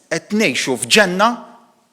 Qed ngħixu f'ġenna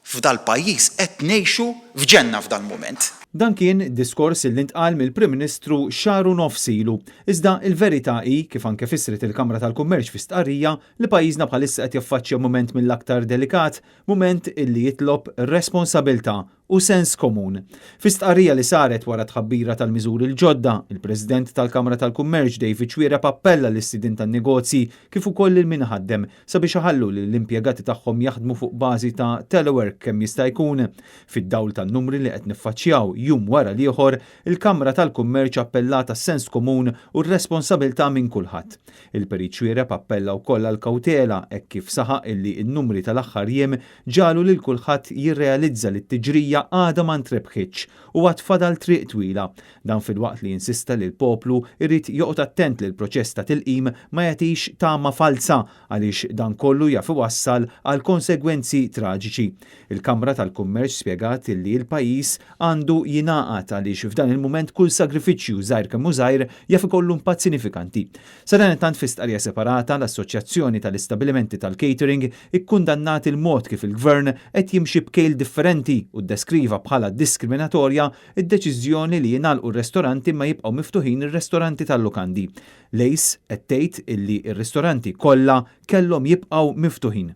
f'dal-pajjiż, qed ngħixu f'ġenna f'dal-mument. Dan kien diskors li ntqal mill-Prim Ministru xahar u nofs ilu. Iżda il-verità hi, kif anke fissret il-Kamra tal-Kummerċ fi stqarrija, li pajjiżna bħalissa qed jaffaċċja mument mill-aktar delikat, mument illi jitlob responsabilità u sens komun. Fi stqarrija li saret wara tħabbira tal-miżuri l-ġodda, il-President tal-Kamra tal-Kummerċ David Xuereb appella lis-sidien tan-negozji kif ukoll lil min ħaddem sabiex iħallu li l-impjegati tagħhom jaħdmu fuq bażi ta' telework kemm jista' jkun. Fid-dawl tan-numri li qed niffaċċjaw jum wara l-ieħor, il-Kamra tal-Kummerċ appellat sens komun u r-responsabilità minn kulħadd. Il-Perit Xuereb appella wkoll għal kawtela hekk kif saħaq illi n-numri tal-aħħar jiem ġagħlu lil kulħadd jirrealizza li t-tiġrija għadha ma ntrebħitx u għad fadal triq twila. Dan filwaqt li insista li l-poplu irid joqgħod attent li l-proċess ta' tilqim ma jagħtix tama falsa għaliex dan kollu jaf iwassal għal konsegwenzi traġiċi. Il-Kamra tal-Kummerċ spjegat li l-pajjiż għandu jingħaqad għaliex f'dan il-mument kull sagrifiċċju, żgħir kemm hu żgħir, jaf ikollu impatt sinifikanti. Sadanittant, fi stqarrija separata, l-Assoċjazzjoni tal-Istabilimenti tal-Catering ikkundannat il-mod kif il-Gvern qed jimxi b'kejl differenti u ddeskriva bħala diskriminatorja id-deċiżjoni li jingħalqu r-restoranti ma jibqgħu miftuħin ir-restoranti tal-lukandi. L-ACE qed tgħid illi r-ristoranti kollha kellhom jibqgħu miftuħin.